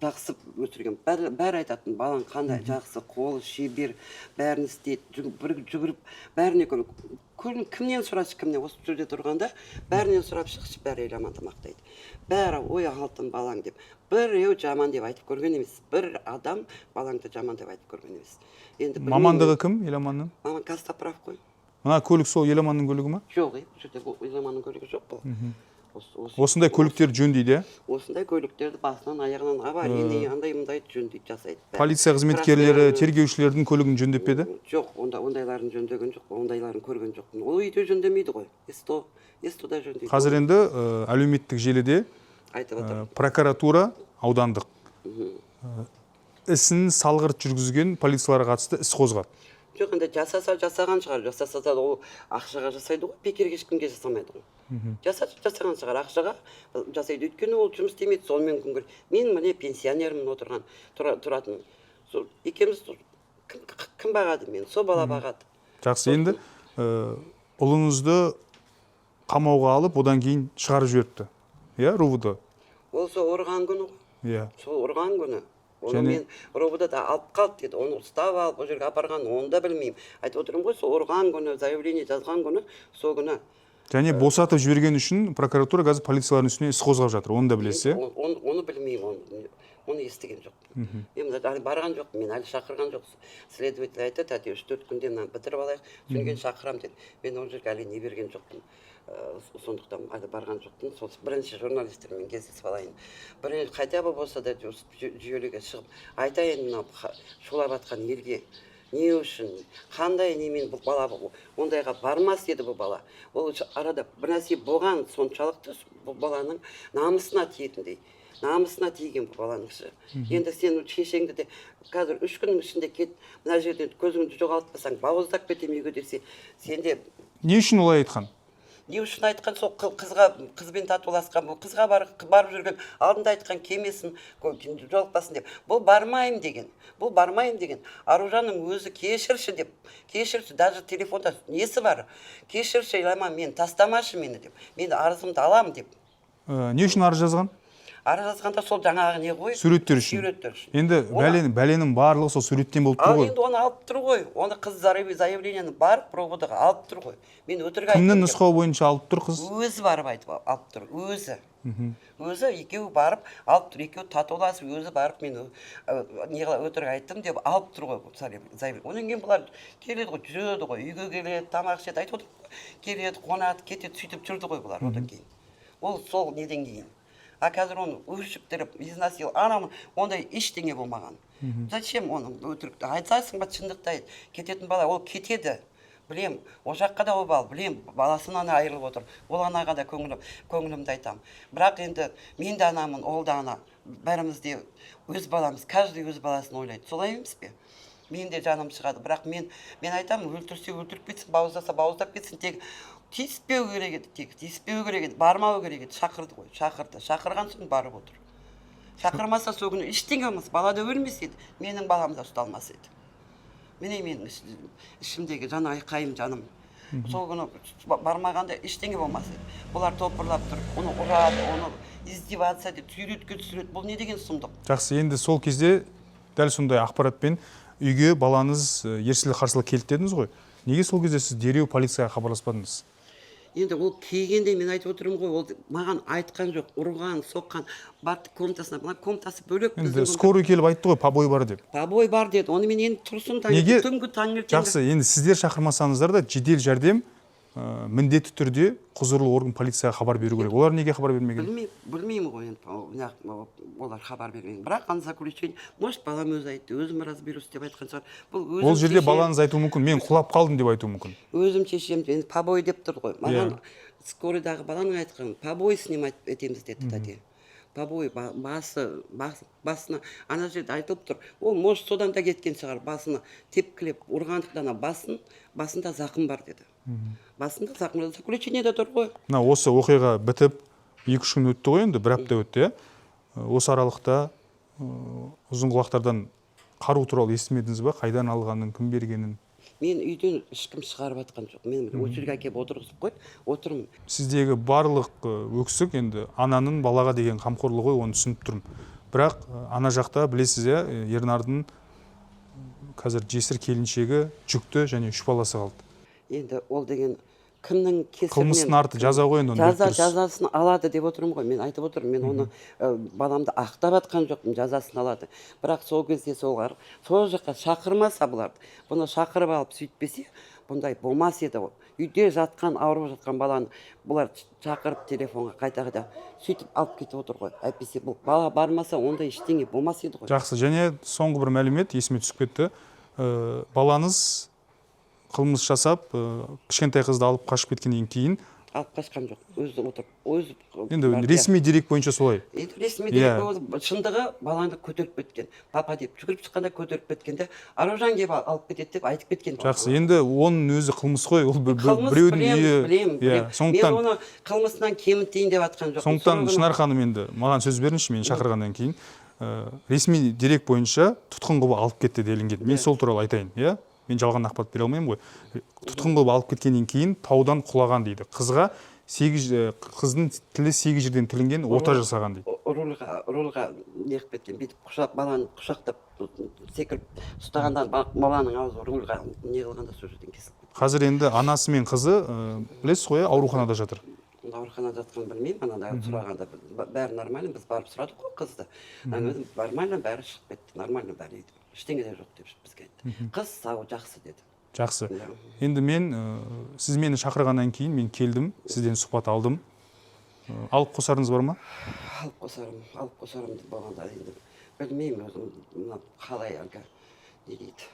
Жақсы өсірген. Бәрі айтатын: балаң қандай жақсы, қолы шебер, бәрін істейді, бір жүгіріп бәріне көмек. Кімнен сұрашы, кімнен, осы жерде тұрғанда бәрінен сұрап шықшы, бәрі Еламанды мақтайды. Бәрі: «Ой, алтын балаң», – деп. Біреу жаман деп айтып көрген емес. Бір адам балаңды жаман деп айтып көрген емес. Енді білмеймін. Мамандығы кім Еламанның? Маман костоправ қой. Мына көлік сол Еламанның көлігі ма? Жоқ, бұл жерде бұл Еламанның көлігі жоқ бұл. Осындай көліктер жөндейді, иә? Осындай көліктерді басынан аяғынан аварийный, андай мындай жөндейді, жасайды бәрі. Полиция қызметкерлері, Красный- тергеушілердің көлігін жөндеп пе еді? Жоқ, онда ондайларын жөндеген жоқ, ондайларын көрген жоқпын. Ол үйде жөндемейді ғой, СТО, СТО-да жөндейді. Қазір енді әлеуметтік желіде айтып жатыр. Прокуратура аудандық ісін салғырт жүргізген полицияларға қатысты іс қозғады. Жоқ, енді жасаса, жасаған шығар. Жасаса да, ол ақшаға жасайды ғой, бекерге ешкімге жасамайды ғой. Жасаған шығар, ақшаға жасайды, өйткені ол жұмыс істемейді, сонымен күн көреді. Мен міне пенсионермін, отырған тұратын. Сол екеуміз, кім бағады мені? Сол бала бағады. Жақсы, енді ұлыңызды қамауға алып, одан кейін шығарып жіберіпті, иә, РУВД? Ол сол ұрған күні ғой. Иә. Сол ұрған күні оны Және- мен РОВД да алып қалды деді. Оны ұстап алып, ол жерге апарған, оны да білмеймін. Айтып отырмын ғой, сол ұрған күні, заявление жазған күні, сол күні. Және босатып жіберген үшін прокуратура қазір полициялардың үстіне іс қозғап жатыр, оны да білесіз, иә? Оны білмеймін, оны естіген жоқпын. Мен мына әлі барған жоқпын, мен әлі шақырған жоқ. Следователь айтты: «Тәте, 3-4 күнде мынаны бітіріп алайық, содан кейін шақырамын», – деді. Мен ол жерге әлі не берген жоқпын. Сондықтан әлі барған жоқпын. Сол бірінші журналистермен кездесіп алайын, бірінші хотя бы болса да осы жүйеліге шығып айтайын мынау шулап жатқан елге, не үшін, қандай немен. Бұл бала ондайға бармас еді. Бұл бала, ол арада бір нәрсе болған соншалықты, бұл баланың намысына тиетіндей, намысына тиген бұл баланың ше. Енді сен шешеңді де қазір 3 күннің ішінде кет мына жерден, көзіңді жоғалтпасаң, бауыздап кетемін үйге десе, сен де. Не үшін олай айтқан? Не үшін айтқан? Сол қызға, қызбен татуласқан, бұл қызға барып жүрген. Алдында айтқан, келмесін, жолықпасын деп. Бұл бармаймын деген, бұл бармаймын деген. Аружанның өзі кешірші деп, кешірші, даже телефонда несі бар, кешірші, Еламан, мені тастамашы мені деп, мен арызымды аламын деп. Не үшін арыз жазған? Арыз жазғанда сол жаңағы не ғой. Суреттер үшін. Суреттер үшін. Енді бәленің барлығы сол суреттен болып тұр Ал ғой. енді оны алып тұр ғой, оны қыз заявлениені барып РОВД ға алып тұр ғой. Мен өтірік Кімнің айттым деп. нұсқауы бойынша алып тұр қыз? Өзі барып айтып алып тұр, өзі екеуі барып алып тұр, екеуі татуласып, өзі барып, мен не өтірік айттым деп алып тұр ғой бұл заявление. Одан кейін бұлар келеді ғой, жүреді ғой, үйге келеді, тамақ ішеді, айтып отырмын ғой, келеді, қонады, кетеді, сөйтіп жүрді ғой бұлар. Одан кейін ол сол неден кейін, а қазір оны өшіктіріп, изнасил, анау, ондай ештеңе болмаған. Зачем оны өтірікті айтасың ба? Шындықты айт. Кететін бала ол кетеді, білем. Ол жаққа да обал, білем, баласынан айырылып отыр. Ол анаға да көңілімді айтамын. Бірақ енді мен де анамын, ол да ана, бәріміз де өз баламыз, каждый өз баласын ойлайды, солай емес пе? Мен де жаным шығады, бірақ мен айтамын: өлтірсе, өлтіріп кетсін, бауыздаса, бауыздап кетсін, тек тиіспеу керек еді, тек тиіспеу керек еді, бармау керек еді. Шақырды ғой, шақырды, шақырған соң барып отыр. Шақырмаса, сол күні ештеңе болмас, бала да өлмес еді, менің балам да ұсталмас еді. Міне, менің ішімдегі жан айқайым, жаным. Сол күні бармағанда ештеңе болмас еді. Бұлар топырлап тұрып оны ұрады, оны издеваться етеді, суретке түсіреді. Бұл не деген сұмдық? Жақсы, енді сол кезде дәл сондай ақпаратпен үйге балаңыз ерсілі қарсылы келді дедіңіз ғой. Неге сол кезде сіз дереу полицияға хабарласпадыңыз? Енді ол келгенде, мен айтып отырмын ғой, ол маған айтқан жоқ. Ұрған, соққан, барды комнатасына, мына комнатасы бөлек Енді біздің. Скорый келіп айтты ғой, побой бар деп. Побой бар деді. Оны мен енді тұрсын таңертең, Неге? түнгі таңертеңгі. Жақсы, енді сіздер шақырмасаңыздар да, жедел жәрдем міндетті түрде құзырлы орган полицияға хабар беру керек. Олар неге хабар бермеген? Білмеймін ғой енді, олар хабар бермеген. Бірақ ана заключение, может, балам өзі айтты, өзім разберусь деп айтқан шығар. Бұл өзім Ол жерде шешем. балаңыз айтуы мүмкін, мен құлап қалдым деп айтуы мүмкін. Өзім шешем, енді побой деп тұр ғой маған. Иә. Скорыйдағы баланың айтқан: побой снимать етеміз деді, тәте, побой басына ана жерде айтылып тұр. Ол, может, содан да кеткен шығар, басына тепкілеп ұрғандықтан ана басында зақым бар деді, басында зақым бар, заключениеде тұр ғой. Мына осы оқиға бітіп 2-3 күн өтті ғой, енді бір апта өтті, иә. Осы аралықта ұзынқұлақтардан қару туралы естімедіңіз ба, қайдан алғанын, кім бергенін? Мен үйден ешкім шығарып жатқан жоқ, мен осы жерге әкеліп отырғызып қойды, отырмын. Сіздегі барлық өксік енді ананың балаға деген қамқорлығы ғой, оны түсініп тұрмын. Бірақ ана жақта білесіз, иә, Ернардың қазір жесір келіншегі жүкті және үш баласы қалды. Енді ол деген кімнің кесірінен? Қылмыстың арты жаза ғой енді, оны біліп Жаза, тұрсыз. жазасын алады деп отырмын ғой мен, айтып отырмын. Мен оны баламды ақтап жатқан жоқпын, жазасын алады. Бірақ сол кезде солар сол жаққа шақырмаса, бұларды, бұны шақырып алып сөйтпесе, бұндай болмас еді ғой. Үйде жатқан, ауырып жатқан баланы бұлар шақырып телефонға қайта қайта сөйтіп алып кетіп отыр ғой. Әйтпесе бұл бала бармаса, ондай ештеңе болмас еді ғой. Жақсы, және соңғы бір мәлімет есіме түсіп кетті. Балаңыз қылмыс жасап, кішкентай қызды алып қашып кеткеннен кейін Алып қашқан жоқ, өзі отырып, өзі енді барды, иә. Ресми дерек бойынша солай. Енді ресми Иә. дерек ол шындығы, баланы көтеріп кеткен, папа деп жүгіріп шыққанда көтеріп кеткенде, Аружан келіп алып кетеді деп айтып кеткен. Жақсы, енді оның өзі қылмыс қой ол, Қылмыс, біреудің білемін, үйі. білемін, Иә, білемін. Мен сондықтан оны қылмысынан кемітейін деп жатқан жоқпын. Сондықтан, Соны Шынар ханым, енді маған сөз беріңізші. Мені шақырғаннан кейін ресми дерек бойынша тұтқын қылып алып кетті делінген. Мен сол туралы айтайын, иә, мен жалған ақпарат бере алмаймын ғой. Тұтқын қылып алып кеткеннен кейін таудан құлаған дейді. Қызға сегіз, қыздың тілі сегіз жерден тілінген, ота жасаған дейді. Рульға неғып кеткен, бүйтіп құшақ, баланы құшақтап секіріп ұстағанда, баланың аузы рульға не қылғанда, сол жерден кесіліп кеткен. Қазір енді анасы мен қызы, білесіз ғой, иә, ауруханада жатыр. Ауруханада жатқанын білмеймін. Анада сұрағанда бәрі нормально, біз барып сұрадық қой қызды. Ана өзім нормально, бәрі шығып кетті, нормально бәрі дейді, ештеңе де жоқ деп бізге айтты. Қыз сау, жақсы деді. Жақсы. Иә. Енді мен, сіз мені шақырғаннан кейін мен келдім, сізден сұхбат алдым. Алып қосарыңыз бар ма? Алып қосарым болғанда, енді білмеймін өзім, мына қалай, әлгі не дейді,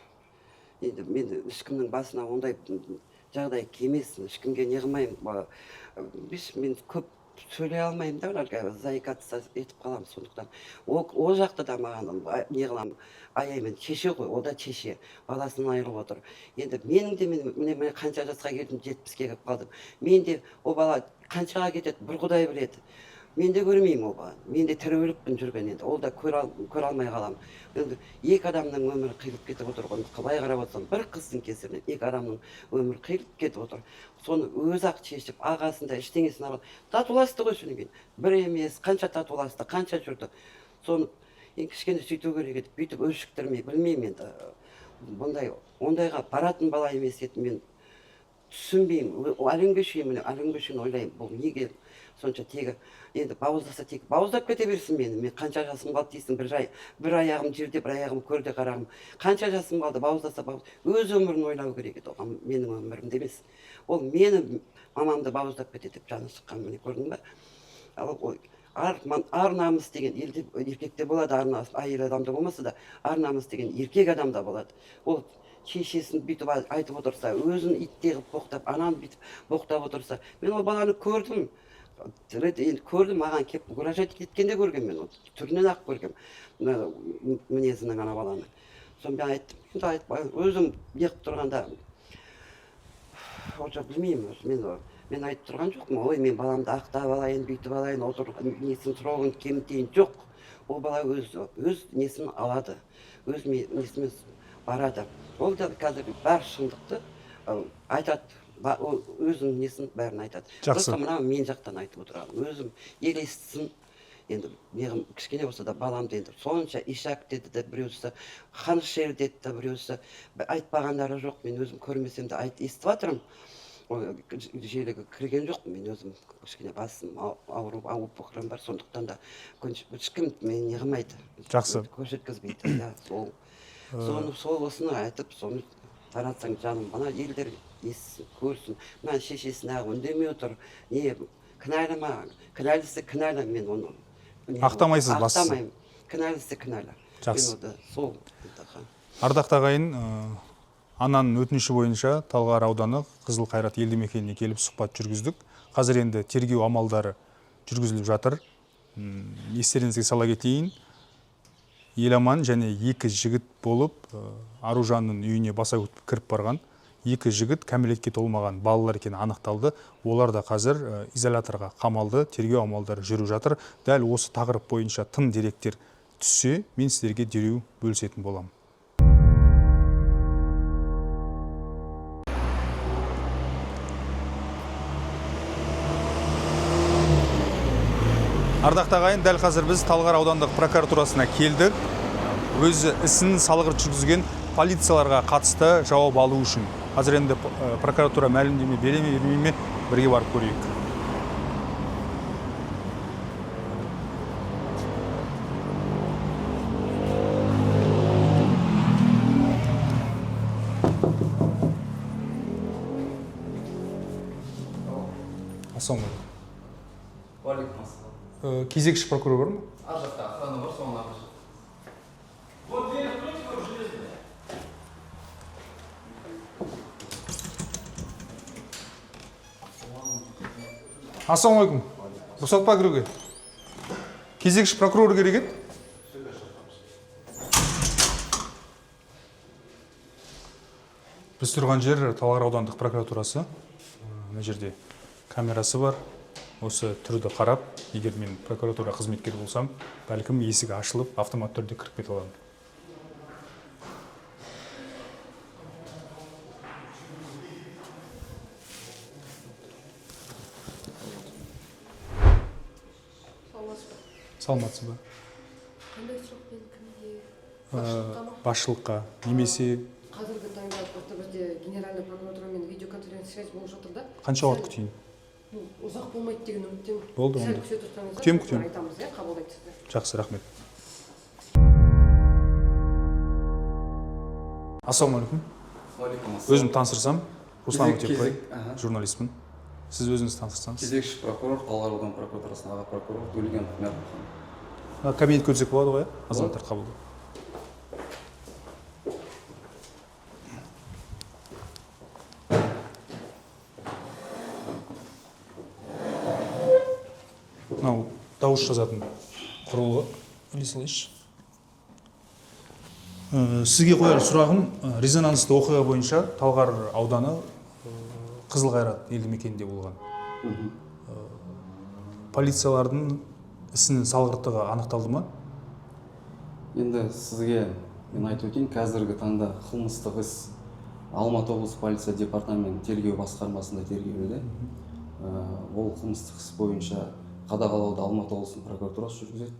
енді мен ешкімнің басына ондай жағдай келмесін, ешкімге не қылмаймын. Мен көп сөйлей алмаймын да, әлгі заикаться етіп қаламын. Сондықтан ол жақта да маған не қыламын, аяймын. Шеше ғой, ол да шеше, баласынан айырылып отыр. Енді менің де, мен міне қанша жасқа келдім, 70-ке келіп қалдым. Мен де, ол бала қаншаға кетеді, бір құдай біледі. Мен де көрмеймін ол баланы, мен де тірі өлікпін жүрген. Енді ол да көре алмай қаламын. Енді екі адамның өмірі қиылып кетіп отыр ғой. Қалай қарап отырсам, бір қыздың кесірінен екі адамның өмірі қиылып кетіп отыр. Соны өзі ақ шешіп, ағасында ештеңесін алып татуласты ғой. Содан кейін бір емес, қанша татуласты, қанша жүрді. Соны енді кішкене сөйту керек еді, бүйтіп өшіктірмей. Білмеймін енді, бұндай ондайға баратын бала емес еді. Мен түсінбеймін. Әлі күнге шейін, міне, әлі күнге шейін ойлаймын, бұл неге сонша тегі. Енді бауыздаса, тек бауыздап кете берсін мені. Мен қанша жасым қалды дейсің, бір жай, бір аяғым жерде, бір аяғым көрде, қарағым, қанша жасым қалды? Бауыздаса бауыз, өз өмірін ойлау керек еді оған, менің өмірімді емес. Ол мені, мамамды бауыздап кетеді деп жаны шыққан, міне, көрдің ба? Ал ол ар намыс деген елде, еркекте болады ар намыс, әйел адамда болмаса да, ар намыс деген еркек адамда болады. Ол шешесін бүйтіп айтып отырса, өзін иттей қылып боқтап, ананы бүйтіп боқтап отырса. Мен ол баланы көрдім, тірі енді көрдім, маған келіп угрожать еткенде көргенмін. Мен оны түрінен ақ көргенмін, мына мінезінің ана баланың. Соны мен айттым енді, айтпай өзім неғып тұрғанда, онша білмеймін өзі. Мен айтып тұрған жоқпын, ой, мен баламды ақтап алайын, бүйтіп алайын, отыр, несін, срогын кемітейін. Жоқ, ол бала өз несін алады, өз несімен барады. Ол да қазір бар шындықты айтады, ол өзінің несін бәрін айтады. Жақсы. Просто мынау мен жақтан айтып отырғаным, өзім ел естісін енді. Неғым, кішкене болса да баламды енді сонша ишак деді де біреусі, қанішер деді де біреусі, айтпағандары жоқ. Мен өзім көрмесем де айт, естіп жатырмын. Ол желіге кірген жоқпын мен өзім, кішкене басым ауру, ауып бар, сондықтан да ешкім мені не қылмайды. Жақсы. Көрсеткізбейді, иә. Сол соны, сол осыны айтып, соны таратсаң, жаным, мына елдер естісін, көрсін. Мына шешесі неғып үндемей отыр? Не, кінәлі ма? Кінәлісі кінәлі, мен оны не Ақтамайсыз бастысы. Ақтамаймын, кінәлісі кінәлі. Жақсы. Мен оны сол Ардақты ағайын, ананың өтініші бойынша Талғар ауданы Қызыл Қайрат елді мекеніне келіп сұхбат жүргіздік. Қазір енді тергеу амалдары жүргізіліп жатыр. Естеріңізге сала кетейін, Еламан және екі жігіт болып Аружанның үйіне баса көктеп кіріп барған. Екі жігіт кәмелетке толмаған балалар екені анықталды. Олар да қазір изоляторға қамалды, тергеу амалдары жүріп жатыр. Дәл осы тақырып бойынша тың деректер түссе, мен сіздерге дереу бөлісетін боламын. Ардақты ағайын, дәл қазір біз Талғар аудандық прокуратурасына келдік. Өз ісін салғырт жүргізген полицияларға қатысты жауап алу үшін. Қазір енді прокуратура мәлімдеме бере ме, бермей ме, бірге барып көрейік. Ассалаумағалейкум. Уағалейкум ассалам. Кезекші прокурор бар ма? Ар жақта охрана бар, соның ары жақта. Ассалаумағалейкум. Рұқсат па кіруге? Кезекші прокурор керек еді. Біз тұрған жер Талғар аудандық прокуратурасы. Мына жерде камерасы бар. Осы түрді қарап, егер мен прокуратура қызметкері болсам, бәлкім есік ашылып, автомат түрде кіріп кете аламын. Саламатсыз ба? Саламатсыз ба? Қандай сұрақпен, кімге? Басшылыққа ма? Басшылыққа немесе Қазіргі таңда просто бізде генеральный прокуратурамен видеоконференц-связь болып жатыр да. қанша уақыт күтейін? Ну, ұзақ болмайды деген үміттемін. Болды Сәл онда. күте тұрсаңыздар, Күтемін, біз күтемін. айтамыз, иә, қабылдайды сізді. Жақсы, рахмет. Ассалаумағалейкум. Уағалейкум ассалам. Өзім таныстырсам, Руслан Өтепбай, Аха. журналистпін. Сіз өзіңіз таныстырсаңыз. Кезекші прокурор, Талғар ауданы прокуратурасының аға прокуроры Төлегенов Мейрамхан. Мына кабинетке өтсек болады ғой, иә? Азаматтар қабылдау. Мынау дауыс жазатын құрылғы. Іле салайыншы. Сізге қояр сұрағым, резонансты оқиға бойынша Талғар ауданы Қызылқайрат елді мекенінде болған. Полициялардың ісінің салғырттығы анықталды ма? Енді сізге мен айтып өтейін, қазіргі таңда қылмыстық іс Алматы облысы полиция департаменті тергеу басқармасында тергелуде. Ол қылмыстық іс бойынша қадағалауды Алматы облысының прокуратурасы жүргізеді.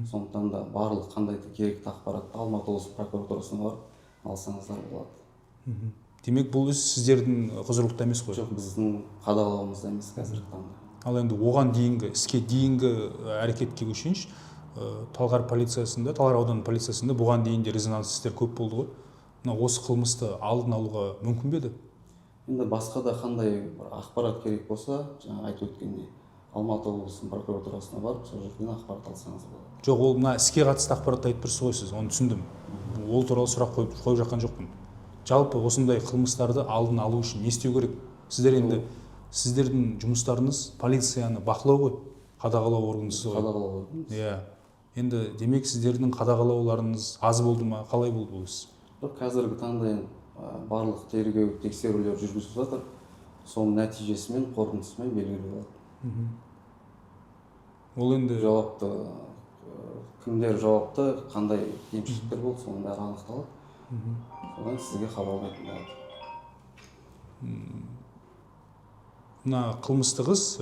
Сондықтан да барлық қандай да керекті ақпаратты Алматы облысы прокуратурасына барып алсаңыздар болады. Демек, бұл іс сіздердің құзырлықта емес қой? Жоқ, біздің қадағалауымызда емес қазіргі таңда. Ал енді оған дейінгі іске дейінгі әрекетке көшейінші. Талғар полициясында, Талғар ауданы полициясында бұған дейін де резонансты істер көп болды ғой. Мына осы қылмысты алдын алуға мүмкін бе еді? Енді басқа да қандай бір ақпарат керек болса, жаңа айтып өткендей, Алматы облысының прокуратурасына барып, сол жерден ақпарат алсаңыз болады. Жоқ, ол мына іске қатысты ақпаратты айтып тұрсыз ғой сіз, оны түсіндім. Ол туралы сұрақ қойып жатқан жоқпын. Жалпы осындай қылмыстарды алдын алу үшін не істеу керек? Сіздер енді, сіздердің жұмыстарыңыз полицияны бақылау ғой, қадағалау органысыз ғой. Қадағалау органымыз. Иә. Енді демек сіздердің қадағалауларыңыз аз болды ма, қалай болды бұл іс? Жоқ, қазіргі таңда енді, барлық тергеу, тексерулер жүргізіліп жатыр. Соның нәтижесімен, қорытындысымен белгілі болады. Ол енді Жауапты, кімдер жауапты, қандай кемшіліктер болды, соның бәрі анықталады. Содан сізге хабарлайтын болады. Мына қылмыстық іс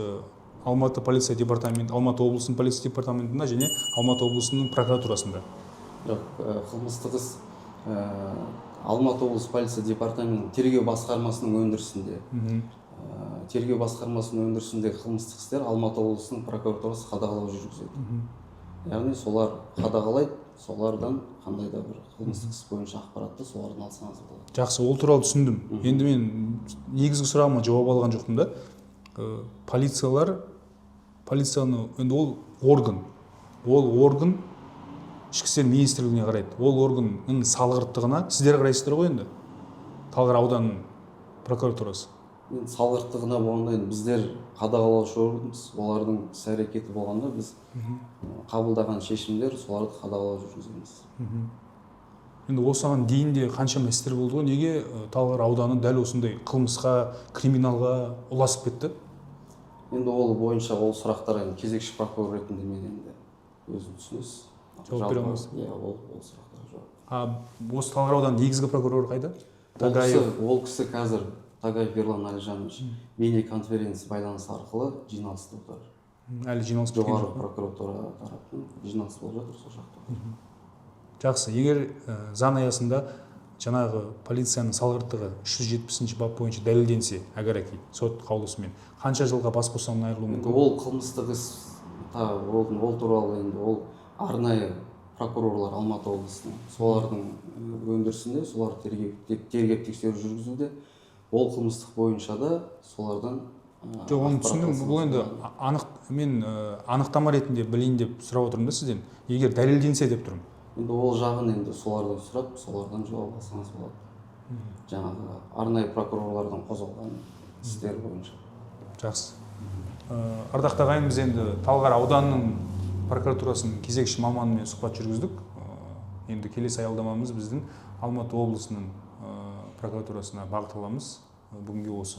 Алматы полиция департаменті, Алматы облысының полиция департаментінде және Алматы облысының прокуратурасында. Жоқ, қылмыстық іс Алматы облысы полиция департаментінің тергеу басқармасының өндірісінде. Тергеу басқармасының өндірісіндегі қылмыстық істер Алматы облысының прокуратурасы қадағалау жүргізеді. Яғни солар қадағалайды, солардан қандай да бір қылмыстық іс бойынша ақпаратты солардан алсаңыз болады. Жақсы, ол туралы түсіндім. Енді мен негізгі сұрағыма жауап алған жоқпын да. Полицияны, енді ол орган, ол орган Ішкі істер министрлігіне қарайды. Ол органның салғырттығына сіздер қарайсыздар ғой енді, Талғар ауданының прокуратурасы. Енді салғырттығына болғанда, енді біздер қадағалаушы органбыз, олардың іс әрекеті болғанда біз қабылдаған шешімдер, соларды қадағалау жүргіземіз. Енді осыған дейін де қаншама істер болды ғой, неге Талғар ауданы дәл осындай қылмысқа, криминалға ұласып кетті? Енді ол бойынша ол сұрақтар енді кезекші прокурор ретінде мен енді өзім түсінесіз. Жауап бере Жалпы, алмайсыз? Иә, ол сұрақтарға жауап. А осы Талғар ауданының негізгі прокуроры қайда? Ол Тагаев. кісі қазір Тагаев Ерлан Әлижанович бейнеконференц байланыс арқылы жиналыста отыр. Әлі жиналыс біткен Жоғары жоқ па? прокуратура тарапынан жиналыс болып жатыр сол жақта. Жақсы. Егер заң аясында жаңағы полицияның салғырттығы 370-бап бойынша дәлелденсе, әгәрәки сот қаулысымен қанша жылға бас бостандығынан айырылуы Енді мүмкін? Ол қылмыстық іс ол, ол туралы енді ол арнайы прокурорлар Алматы облысының, солардың өндірісінде, солар тергеп тексеру жүргізуде. Ол қылмыстық бойынша да солардан Жоқ, оны ақпарат түсіндім. алсаңыз Бұл енді болады. анық мен анықтама ретінде білейін деп сұрап отырмын да сізден, егер дәлелденсе деп тұрмын. Енді ол жағын енді солардан сұрап, солардан жауап алсаңыз болады, жаңағы арнайы прокурорлардан қозғалған істер бойынша. Жақсы. Ардақты ағайын, біз енді Талғар ауданының прокуратурасының кезекші маманымен сұхбат жүргіздік. Енді келесі аялдамамыз біздің Алматы облысының прокуратурасына бағыт аламыз. Бүгінге осы.